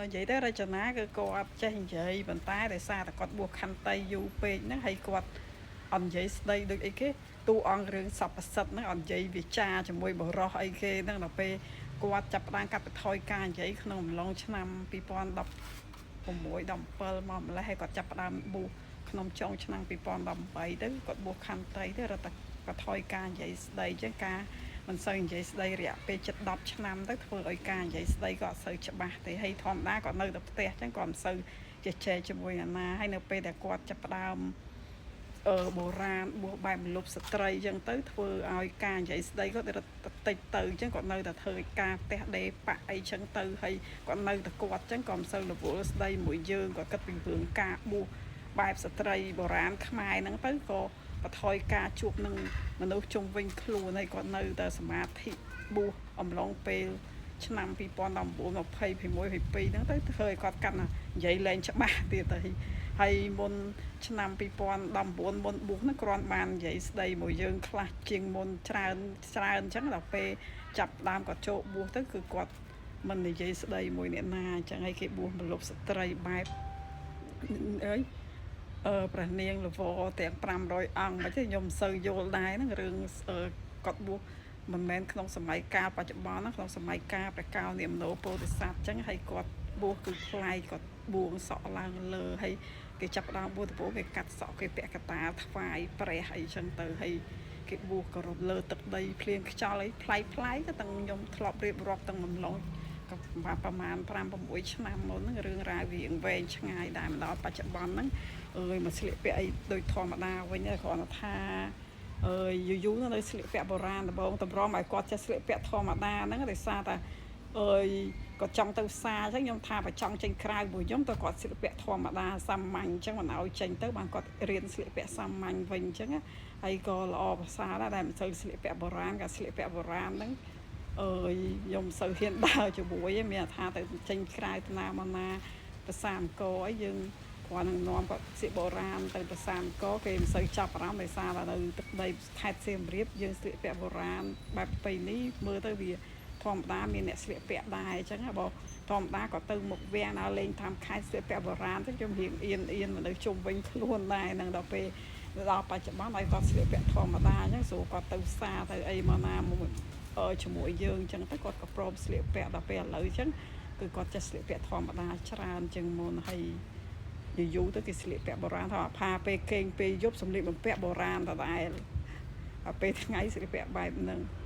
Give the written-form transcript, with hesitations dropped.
និយាយទៅរចនាគឺគាត់ចេះនិយាយប៉ុន្តែដោយសារតែគាត់បួសខន្តីយូរពេកហ្នឹងហើយគាត់អត់និយាយស្ដីដូចអីគេតួអង្គរឿងសពសិទ្ធហ្នឹងអត់និយាយវាចាជាមួយបរោះអីគេហ្នឹងដល់ពេលគាត់ចាប់ផ្ដើមកាត់បន្ថយការនិយាយក្នុងអំឡុងឆ្នាំ2016 17មកម្លេះហើយគាត់ចាប់ផ្ដើមបួសក្នុងចុងឆ្នាំ2018ទៅគាត់បួសខន្តីទៅរត់តែបន្ថយការនិយាយស្ដីអញ្ចឹងការមិនសូវនិយាយស្ដីរយៈពេលជិត10ឆ្នាំទៅធ្វើឲ្យការនិយាយស្ដីក៏អត់សូវច្បាស់ទេហើយធម្មតាគាត់នៅតែផ្ទះអញ្ចឹងគាត់មិនសូវជជែកជាមួយអ្នកណាហើយនៅពេលដែលគាត់ចាប់ផ្ដើម អឺបុរាណបួសបែបមលុបស្ត្រីអញ្ចឹងទៅធ្វើឲ្យការនិយាយស្ដីគាត់រត់តិចទៅអញ្ចឹងគាត់នៅតែធ្វើការផ្ទះដេប៉ាក់អីអញ្ចឹងទៅហើយគាត់នៅតែគាត់អញ្ចឹងក៏មិនសូវរវល់ស្ដីមួយយើងគាត់គិតពីរឿងការបួសបែបស្ត្រីបុរាណខ្មែរហ្នឹងទៅក៏បន្ថយការជួបនឹងមនុស្សជុំវិញខ្លួនហើយគាត់នៅតែសមាធិបួសអំឡុងពេលឆ្នាំ2019 20 21 22ហ្នឹងទៅធ្វើឲ្យគាត់កាន់តែនិយាយលែងច្បាស់ទៀតទៅហើយមុនឆ្នាំ2019មុនបួសហ្នឹងគ្រាន់បាននិយាយស្ដីមួយយើងខ្លះជាងមុនច្រើនច្រើនអញ្ចឹងដល់ពេលចាប់ដើមគាត់ចូលបួសទៅគឺគាត់មិននិយាយស្ដីមួយអ្នកណាអញ្ចឹងហើយគេបួសមលុបស្ត្រីបែបអើយអឺព្រះនាងលវទាំង500អង្គមិនទេខ្ញុំមិនសូវយល់ដែរហ្នឹងរឿងអឺគាត់បួសមិនមែនក្នុងសម័យកាលបច្ចុប្បន្នណាក្នុងសម័យកាលព្រះកោនិមនោពោធិសត្វអញ្ចឹងហើយគាត់បួសគឺប្លែកគាត់បួងសក់ឡើងលើហើយគេចាប់ផ្ដើមបួសដំបូងគេកាត់សក់គេពាក់កតាថ្វាយព្រះអីចឹងទៅហើយគេបួសគោរពលើទឹកដីភ្លៀងខ្យល់អីប្លែកប្លែកទៅទាំងខ្ញុំធ្លាប់រៀបរាប់ទាំងអំឡុងក៏ប្រហែល5 6ឆ្នាំមុនហ្នឹងរឿងរ៉ាវវាវែងឆ្ងាយដែរមកដល់បច្ចុប្បន្នហ្នឹងអើយមកស្លៀកពាក់អីដូចធម្មតាវិញគ្រាន់តែថាអើយយូរយូរនៅស្លៀកពាក់បុរាណដំបងតម្រាំឲ្យគាត់ចេះស្លៀកពាក់ធម្មតាហ្នឹងដោយសារតែអើយគាត់ចង់ទៅផ្សារអញ្ចឹងខ្ញុំថាបើចង់ចេញក្រៅមួយខ្ញុំទៅគាត់ស្លៀកពាក់ធម្មតាសាមញ្ញអញ្ចឹងមិនឲ្យចេញទៅបានគាត់រៀនស្លៀកពាក់សាមញ្ញវិញអញ្ចឹងហើយក៏ល្អប្រសើរដែរដែលមិនសូវស្លៀកពាក់បុរាណក៏ស្លៀកពាក់បុរាណហ្នឹងអើយខ្ញុំមិនសូវហ៊ានដើរជាមួយទេមានថាទៅចេញក្រៅទៅណាមកណាភាសាអង្គរអីយើងគ្រាន់នឹងនាំគាត់ស្លៀកបុរាណទៅភាសាអង្គរគេមិនសូវចាប់អារម្មណ៍ដោយសារតែនៅទឹកដីខេត្តសៀមរាបយើងស្លៀកពាក់បុរាណបែបប្រពៃណីមើលទៅវាធម្មតាមានអ្នកស្លៀកពាក់ដែរអញ្ចឹងបើធម្មតាក៏ទៅមុខវាំងដើរលេងតាមខេត្តស្លៀកពាក់បុរាណទៅខ្ញុំរៀងអៀនអៀនមនុស្សជុំវិញខ្លួនដែរនឹងដល់ពេលដល់បច្ចុប្បន្នឲ្យគាត់ស្លៀកពាក់ធម្មតាអញ្ចឹងស្រួលគាត់ទៅផ្សារទៅអីមកណាមួយជាមួយយើងអញ្ចឹងទៅគាត់ក៏ព្រមស្លៀកពាក់ដល់ពេលឥឡូវអញ្ចឹងគឺគាត់ចេះស្លៀកពាក់ធម្មតាច្រើនជាងមុនហើយយូរយូរទៅគេស្លៀកពាក់បុរាណថាផាពេលគេងពេលយប់សម្លៀកបំពាក់បុរាណដដែលហើយពេលថ្ងៃស្លៀកពាក់បែបហ្នឹង។